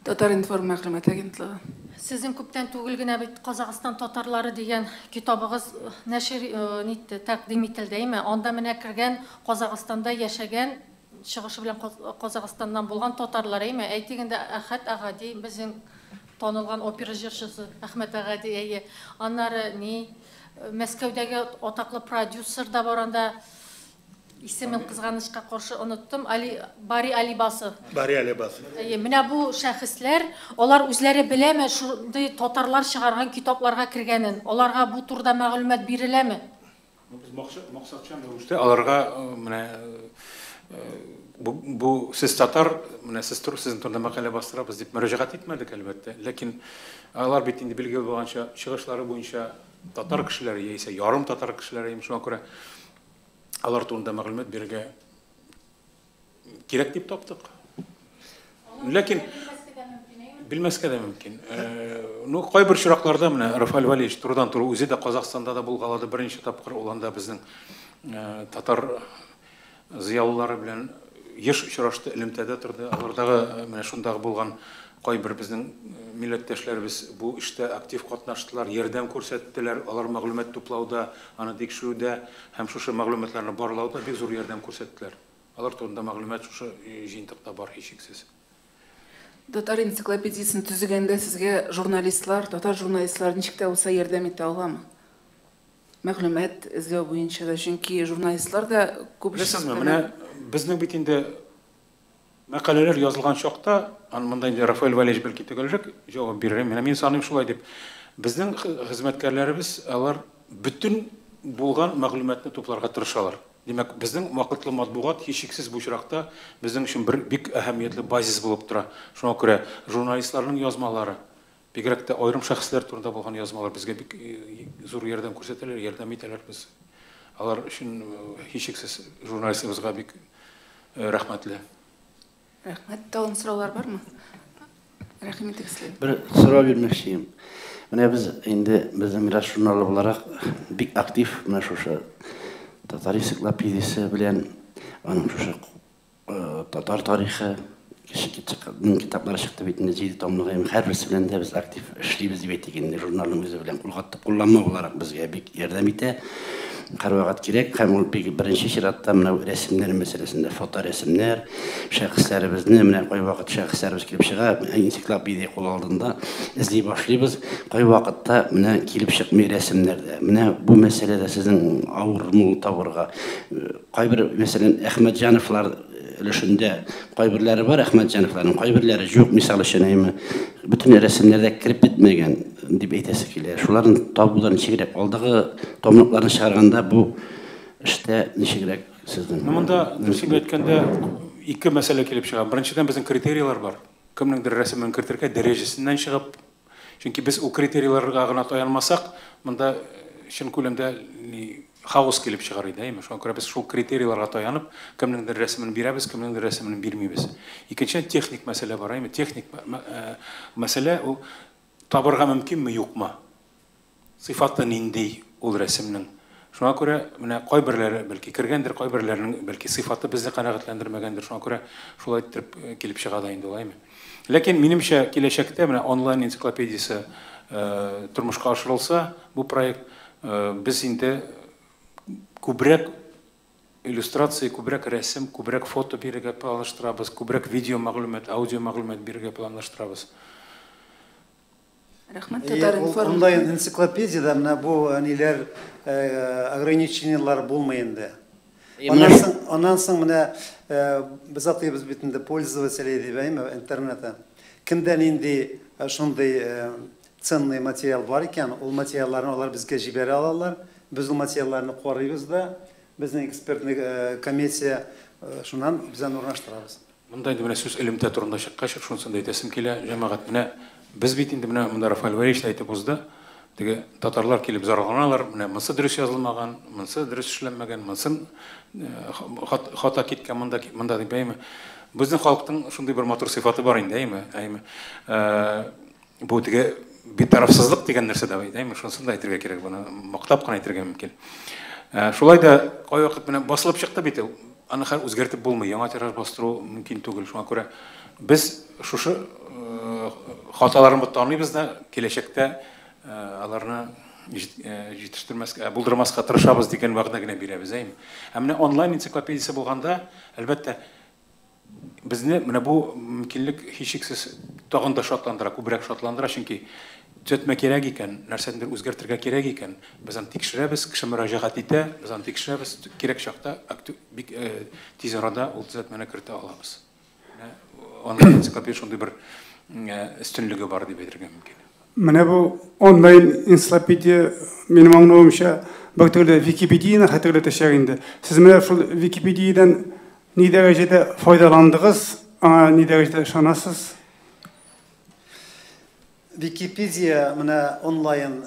Татар-информ мәгълүмат агентлыгы. Сезнең күптән түгел генә бит Казахстан татарлары дигән китабыгыз нәшер нитте, тәкъдим ителде, әйме? Анда менә кергән Казахстанда яшәгән, чыгышы белән Казахстаннан булган татарлар, әйме? Әйтик инде, Әхәт Әгади, безнең танылган опера җырчысы Әхмәт Әгади, әйе. Аннары ни, Мәскәүдәге атаклы продюсер да бар анда, исемен кызганычка каршы оныттым, Бари Алибасов. Бари Алибасов. Әйе, менә бу шәхесләр, алар үзләре беләме шундый татарлар чыгарган китапларга кергәнен? Аларга бу турыда мәгълүмат биреләме? Без максатчан рәвештә аларга менә бу сез татар, менә сез сезнең турында мәкалә бастырабыз дип мөрәҗәгать итмәдек, әлбәттә. Ләкин алар бит инде билгеле булганча чыгышлары буенча татар кешеләре яисә ярым татар кешеләре, шуңа күрә алар турында мәгълүмат бирергә кирәк дип таптык. Ләкин белмәскә дә мөмкин. Ну, кайбер очракларда менә Рафаэль Валиевич турыдан-туры үзе дә Казахстанда да булгалады берничә тапкыр, ул анда безнең татар зыялылары белән еш очрашты, элемтәдә торды. Алардагы менә шундагы булган кайбер безнең милләттәшләребез бу эштә актив катнаштылар, ярдәм күрсәттеләр, алар мәгълүмат туплауда, аны тикшерүдә һәм шушы мәгълүматларны барлауда бик зур ярдәм күрсәттеләр. Алар турында мәгълүмат шушы җыентыкта бар һичшиксез. Татар энциклопедиясен төзегәндә сезгә журналистлар, татар журналистлары ничек тә булса ярдәм итә аламы? Мәгълүмат эзләү буенча да, чөнки журналистлар да күп Беләсезме, менә безнең бит инде мәкаләләр язылган чакта, монда инде Рафаэль Валиевич бәлки төгәлрәк җавап бирер. Менә мин саныйм шулай дип. Безнең хезмәткәрләребез алар бөтен булган мәгълүматны тупларга тырышалар. Димәк, безнең вакытлы матбугат һичшиксез бу очракта безнең өчен бер бик әһәмиятле базис булып тора. Шуңа күрә журналистларның язмалары, бигрәк тә аерым шәхесләр турында булган язмалар безгә бик зур ярдәм күрсәтәләр, ярдәм итәләр без. Алар өчен һичшиксез журналистыбызга бик рәхмәтле. Рәхмәт. Тагын сораулар бармы? Рәхим итегез. Бер сорау бирмәкче. Менә без инде безнең Мирас журналы буларак бик актив менә шушы татар энциклопедиясе белән аның шушы татар тарихы китаплары чыкты бит инде 7 томлыгы, һәрберсе белән дә без актив эшлибез дип әйтик инде, журналның үзе белән кулланма буларак безгә бик ярдәм итә. Һәрвакыт кирәк, һәм ул бик беренче чиратта менә рәсемнәр мәсьәләсендә, фоторәсемнәр, шәхесләребезне, менә кайвакыт шәхесләребез килеп чыга, энциклопедия кул алдында эзли башлыйбыз, кайвакытта менә килеп чыкмый рәсемнәрдә. Менә бу мәсьәләдә сезнең авырмы табырга. Кайбер, мәсәлән, Әхмәтҗановлар өлешендә кайберләре бар Әхмәтҗановларның, кайберләре юк, мисал өчен, әйме, бөтен рәсемнәрдә кереп бетмәгән дип әйтәсе килә. Шуларны табудан ничегрәк, алдагы томлыкларны чыгарганда бу эштә ничегрәк сезнең? Монда дөресен әйткәндә ике мәсьәлә килеп чыга. Беренчедән, безнең критерийлар бар. Кемнеңдер рәсемен кертергә дәрәҗәсеннән чыгып, чөнки без ул критерийларга гына таянмасак, монда чын күләмдә хаос килеп чыгар иде, әйме? Шуңа күрә без шул критерийларга таянып, кемнеңдер рәсемен бирәбез, кемнеңдер рәсемен бирмибез. Икенчедән, техник мәсьәлә бар, әйме? Техник мәсьәлә ул табырга мөмкинме, юкмы? Сыйфаты нинди ул рәсемнең? Шуңа күрә менә кайберләре бәлки кергәндер, кайберләренең бәлки сыйфаты безне канәгатьләндермәгәндер. Шуңа күрә шулай итеп килеп чыга да инде ул, әйме? Ләкин минемчә киләчәктә менә онлайн энциклопедиясе тормышка ашырылса, бу проект без инде күбрәк иллюстрация, күбрәк рәсем, күбрәк фото бирергә планлаштырабыз, күбрәк видео мәгълүмат, аудио мәгълүмат бирергә планлаштырабыз. Рәхмәт, Татар-информ. Онлайн энциклопедияда менә бу ниләр ограничениелар булмый инде. Аннан соң менә без атыйбыз бит инде пользователи дип, әйме, интернетта. Кемдә нинди шундый ценный материал бар икән, ул материалларны алар безгә җибәрә алалар. Без ул материалларны карыйбыз да, безнең экспертный комиссия шуннан без аны урнаштырабыз. Монда инде менә сүз элемтә турында чыккач, шунысын да әйтәсем килә, җәмәгать, менә без бит инде менә монда Рафаэль Валерьевич әйтеп узды, теге татарлар килеп зарланалар, менә монысы дөрес язылмаган, монысы дөрес эшләнмәгән, монысын хата киткән монда, монда дип, әйме. Безнең халыктың шундый бер матур сыйфаты бар инде, әйме, әйме. Бу теге битарафсызлык дигән нәрсә дә бит, әйме, шунысын да әйтергә кирәк, моны мактап кына әйтергә мөмкин. Шулай да кайвакыт менә басылып чыкты бит ул, аны хәзер үзгәртеп булмый, яңа тираж бастыру мөмкин түгел. Шуңа күрә без шушы хаталарны таныйбыз да, киләчәктә аларны җитештермәскә, булдырмаска тырышабыз дигән вәгъдә генә бирәбез, әйме. Ә менә онлайн энциклопедиясе булганда, әлбәттә, безне менә бу мөмкинлек һичшиксез тагын да шатландыра, күбрәк шатландыра, чөнки төзәтмә кирәк икән, нәрсәдер үзгәртергә кирәк икән, без аны тикшерәбез, кеше мөрәҗәгать итә, без аны тикшерәбез, кирәк чакта бик тиз арада ул төзәтмәне кертә алабыз. Онлайн энциклопедия шундый бер өстенлеге бар дип әйтергә мөмкин. Менә бу онлайн энциклопедия минем аңлавымча бер төрле Википедияне хәтерләтәчәк инде. Сез менә шул Википедиядән ни дәрәҗәдә файдаландыгыз, аңа ни дәрәҗәдә ышанасыз? Википедия менә онлайн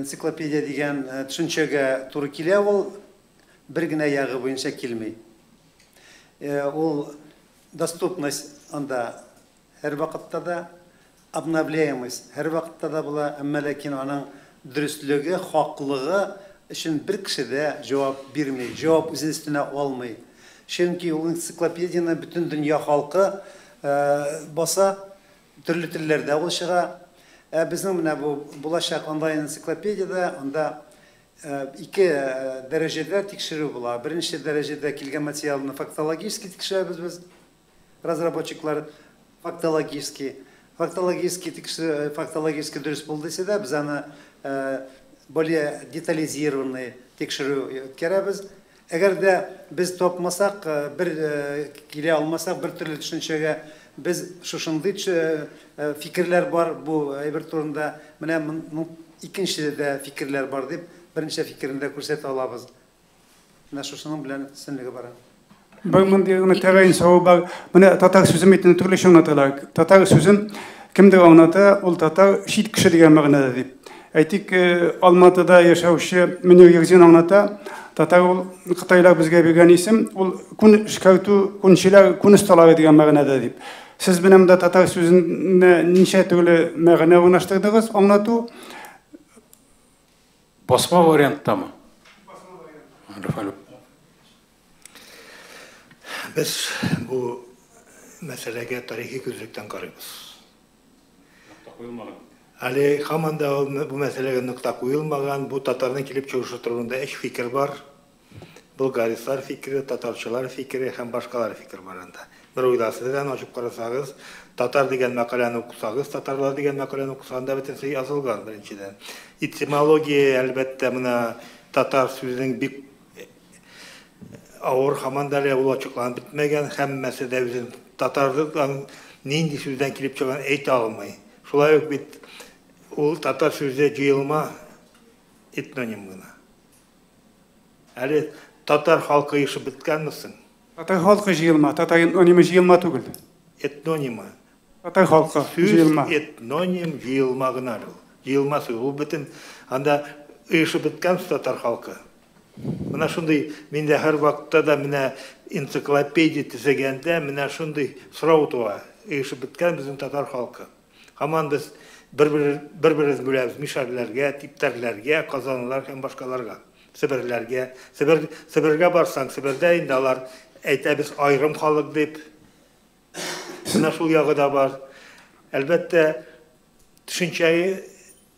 энциклопедия дигән төшенчәгә туры килә, ул бер генә ягы буенча килми. Ул доступность анда һәр вакытта да, обновляемость һәр вакытта да була, әмма ләкин аның дөреслеге, хаклыгы өчен бер кеше дә җавап бирми, җавап үзе өстенә алмый. Чөнки ул энциклопедияне бөтен дөнья халкы баса, төрле телләрдә ул чыга. Ә безнең менә бу булачак онлайн энциклопедияда анда ике дәрәҗәдә тикшерү була. Беренче дәрәҗәдә килгән материалны фактологически тикшерәбез без, разработчиклар фактологически. Фактологически тикшерү, фактологически дөрес булды дисә дә, без аны более детализированный тикшерү үткәрәбез. Әгәр дә без тапмасак, бер килә алмасак, бер төрле төшенчәгә без шушындый фикерләр бар бу әйбер турында, менә икенче дә фикерләр бар дип, беренче фикерен дә күрсәтә алабыз. Менә шушының белән өстенлеге бар. Бер мондый гына тәгаен сорау бар. Менә татар сүзен бит төрлечә аңлаталар. Татар сүзен кемдер аңлата, ул татар чит кеше дигән мәгънәдә дип. Әйтик, Алматыда яшәүче Мөнир Ерзин аңлата, татар ул кытайлар безгә биргән исем, ул күн эшкәртү, күнчеләр, күн осталары дигән мәгънәдә дип. Сез менә монда татар сүзенә ничә төрле мәгънә урнаштырдыгыз, аңлату? Басма варианттамы? Басма. Без бу мәсьәләгә тарихи күзлектән карыйбыз. Нокта куелмаган. Әле һаман да бу мәсьәләгә нокта куелмаган, бу татарның килеп чыгышы турында өч фикер бар. Булгаристлар фикере, татарчылар фикере һәм башкалар фикер бар анда. Бер уйласыздан ачып карасагыз, татар дигән мәкаләне укысагыз, татарлар дигән мәкаләне укысагыз да бөтенесе язылган беренчедән. Этимология, әлбәттә, менә татар сүзенең бик авыр һаман да әле ул ачыкланып бетмәгән, һәммәсе дә үзен татардан нинди сүздән килеп чыкканын әйтә алмый. Шулай ук бит ул татар сүзе җыелма этноним гына. Әле татар халкы ишеп беткәнме соң? Татар халкы җыелма, татар этнонимы җыелма түгел. Этнонимы. Татар халкы җыелма. Этноним җыелма гына ул. Җыелма сүз. Ул бөтен анда ишеп беткән татар халкы. Менә шундый миндә һәр вакытта да менә энциклопедия төзегәндә менә шундый сорау туа. Ишеп беткән безнең татар халкы. Һаман без бер-беребез бүләбез мишәрләргә, типтәрләргә, казанлылар һәм башкаларга, Себерләргә. Себергә барсаң, Себердә инде алар әйтәбез аерым халык дип. Менә шул ягы да бар. Әлбәттә, төшенчәне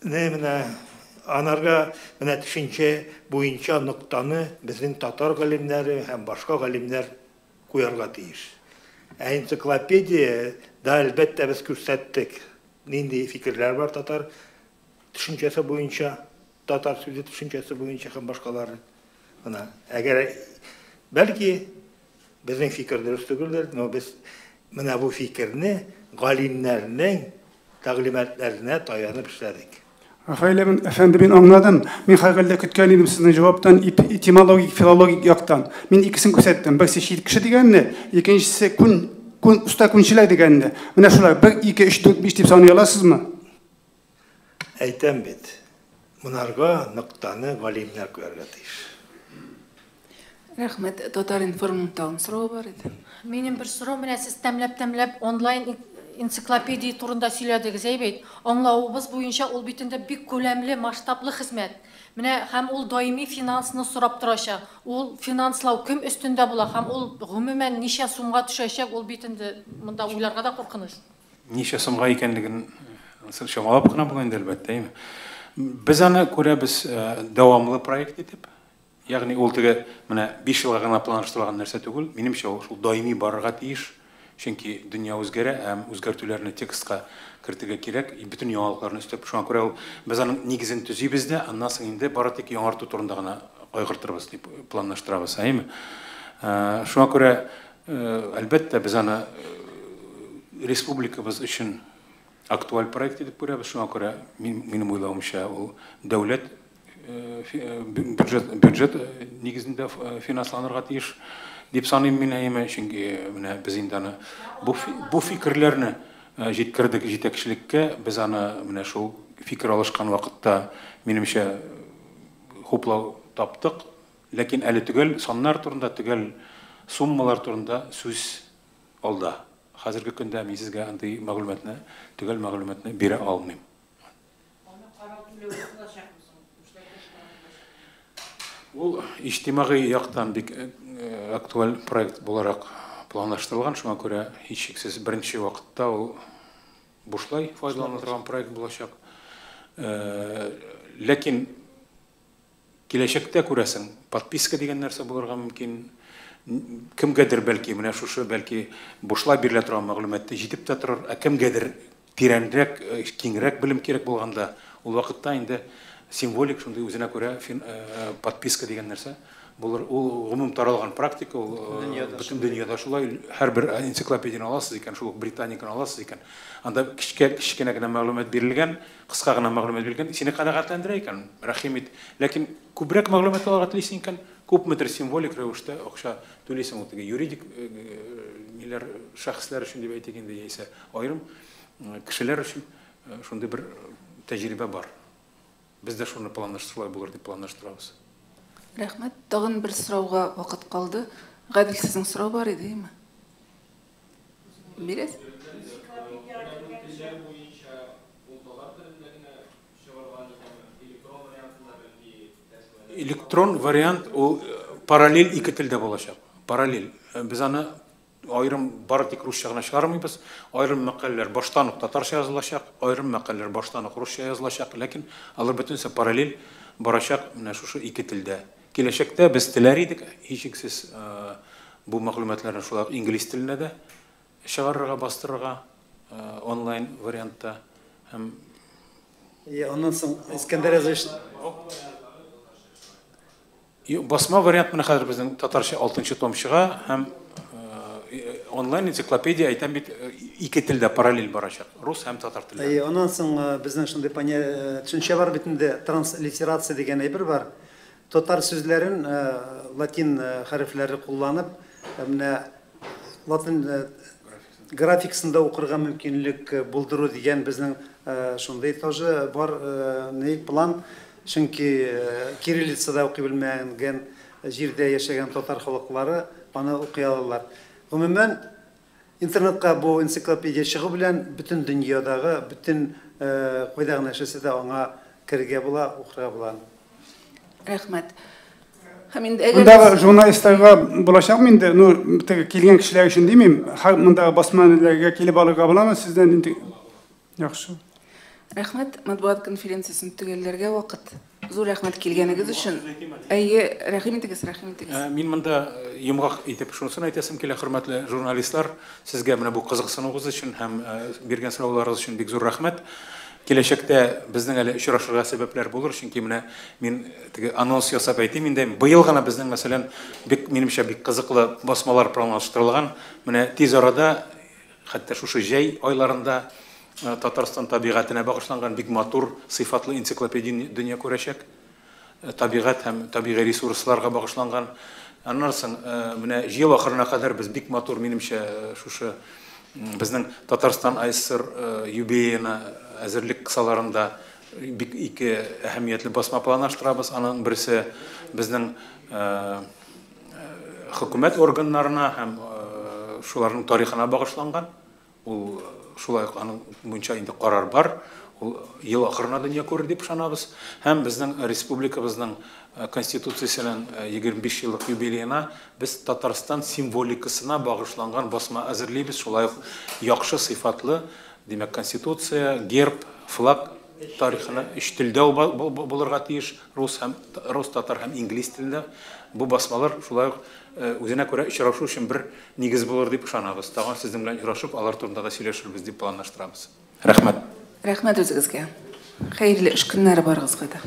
менә анарга менә төшенчә буенча ноктаны безнең татар галимнәре һәм башка галимнәр куярга тиеш. Ә энциклопедия да әлбәттә без күрсәттек. Нинди фикерләр бар татар төшенчәсе буенча, татар сүзе төшенчәсе буенча һәм башкалары. Менә әгәр бәлки безнең фикер дөрес түгелдер, но без менә бу фикерне галимнәрнең тәгълиматларына таянып эшләдек. Рафаэль әфәнде, мин аңладым. Мин һәрхәлдә көткән идем сезнең җаваптан этимологик, филологик яктан. Мин икесен күрсәттем. Берсе чит кеше дигәнне, икенчесе күн уста күнчеләр дигәнне. Менә шулар 1, 2, 3, 4, 5 дип саный аласызмы? Әйтәм бит. Монарга ноктаны галимнәр куярга тиеш. Рәхмәт. Татар-информның тагын соравы бар иде. Минем бер сорау, менә сез тәмләп-тәмләп онлайн энциклопедия турында сөйләдегез, әй бит. Аңлавыбыз буенча ул бит инде бик күләмле, масштаблы хезмәт. Менә һәм ул даими финансны сорап торачак. Ул финанслау кем өстендә була һәм ул гомумән ничә сумга төшәчәк, ул бит инде монда уйларга да куркыныч. Ничә сумга икәнлеген чамалап кына була инде, әлбәттә, әйме. Без аны күрәбез дәвамлы проект итеп. Ягъни ул теге менә 5 елга гына планлаштырылган нәрсә түгел. Минемчә, ул шул даими барырга тиеш. Чөнки дөнья үзгәрә һәм үзгәртүләрне текстка кертергә кирәк, бөтен яңалыкларны өстәп. Шуңа күрә ул без аның нигезен төзибез дә, аннан соң инде бары тик яңарту турында гына кайгыртырбыз дип планлаштырабыз, әйеме? Шуңа күрә, әлбәттә, без аны республикабыз өчен актуаль проект итеп күрәбез. Шуңа күрә минем уйлавымча, ул дәүләт бюджет нигезендә финансланырга тиеш дип саныйм мин, әйеме, чөнки менә без инде аны бу фикерләрне җиткердек җитәкчелеккә, без аны менә шул фикер алышкан вакытта минемчә хуплау таптык, ләкин әле төгәл саннар турында, төгәл суммалар турында сүз алда. Хәзерге көндә мин сезгә андый мәгълүматны, төгәл мәгълүматны бирә алмыйм. Ул иҗтимагый яктан бик актуаль проект буларак планлаштырылган, шуңа күрә һичшиксез беренче вакытта ул бушлай файдалана торган проект булачак. Ләкин киләчәктә күрәсең, подписка дигән нәрсә булырга мөмкин. Кемгәдер бәлки менә шушы бәлки бушлай бирелә торган мәгълүматны җитеп тә торыр, ә кемгәдер тирәнрәк, киңрәк белем кирәк булганда, ул вакытта инде символик шундый үзенә күрә подписка дигән нәрсә булыр. Ул гомум таралган практика, ул бөтен дөньяда шулай. Һәрбер энциклопедияне аласыз икән, шул ук Британиканы аласыз икән, анда кечкенә генә мәгълүмат бирелгән, кыска гына мәгълүмат бирелгән, сине канәгатьләндерә икән, рәхим ит. Ләкин күбрәк мәгълүмат алырга телисең икән, Күпмедер символик рәвештә акча түлисең, ул теге юридик ниләр шәхесләр өчен дип әйтик инде, яисә аерым кешеләр өчен шундый бер тәҗрибә бар. Без дә шуны планлаштырулай булыр дип планлаштырабыз. Рәхмәт. Тагын бер сорауга вакыт калды. Гадел, сезнең сорау бар иде, әйеме? Бирәсез? Электрон вариант ул параллель ике телдә булачак. Параллель. Без аны аерым бары тик русча гына чыгармыйбыз. Аерым мәкаләләр баштан ук татарча язылачак, аерым мәкаләләр баштан ук русча язылачак, ләкин алар бөтенесе параллель барачак менә шушы ике телдә. Киләчәктә без теләр идек, һичшиксез бу мәгълүматларны шулай ук инглиз теленә дә чыгарырга, бастырырга онлайн вариантта һәм аннан соң Искәндәр Азович басма вариант менә хәзер безнең татарча 6 том чыга һәм онлайн энциклопедия әйтәм бит ике телдә параллель барачак, рус һәм татар телендә. Аннан соң безнең шундый төшенчә бар бит инде, транслитерация дигән әйбер бар. Татар сүзләрен латин хәрефләре кулланып, менә латин графикасында укырга мөмкинлек булдыру дигән безнең шундый тоже бар план. Чөнки кириллицада укый белмәгән җирдә яшәгән татар халыклары аны укый алалар. Гомумән, интернетка бу энциклопедия чыгу белән бөтен дөньядагы, бөтен кайда гына яшәсә дә аңа керергә була, укырга була. Рәхмәт. Һәм инде әгәр Мондагы журналистларга булачакмы инде? Ну, теге килгән кешеләр өчен димим, һәр мондагы басмаларга килеп алырга буламы сездән инде? Яхшы. Рәхмәт, матбугат конференциясен төгәлләргә вакыт. Зур рәхмәт килгәнегез өчен. Әйе, рәхим итегез, рәхим итегез. Мин монда йомгак итеп шунысын әйтәсем килә, хөрмәтле журналистлар, сезгә менә бу кызыксынуыгыз өчен һәм биргән сорауларыгыз өчен бик зур рәхмәт. Киләчәктә безнең әле очрашырга сәбәпләр булыр, чөнки менә мин теге анонс ясап әйтим инде, быел гына безнең, мәсәлән, бик, минемчә, бик кызыклы басмалар планлаштырылган. Менә тиз арада, хәтта шушы җәй айларында Татарстан табигатенә багышланган бик матур, сыйфатлы энциклопедия дөнья күрәчәк. Табигать һәм табигый ресурсларга багышланган. Аннан соң менә ел ахырына кадәр без бик матур, минемчә, шушы безнең Татарстан АССР юбилеена әзерлек кысаларында бик ике әһәмиятле басма планлаштырабыз. Аның берсе безнең хөкүмәт органнарына һәм шуларның тарихына багышланган. Ул шулай ук аның буенча инде карар бар. Ул ел ахырына дөнья күрер дип ышанабыз. Һәм безнең республикабызның конституциясенең 25 еллык юбилеена без Татарстан символикасына багышланган басма әзерлибез. Шулай ук яхшы сыйфатлы, димәк, конституция, герб, флаг тарихына өч телдә булырга тиеш, рус һәм рус, татар һәм инглиз телендә. Бу басмалар шулай ук үзенә күрә очрашу өчен бер нигез булыр дип ышанабыз. Тагын сезнең белән очрашып, алар турында да сөйләшербез дип планлаштырабыз. Рәхмәт. Рәхмәт үзегезгә. Хәерле эш көннәре барыгызга да.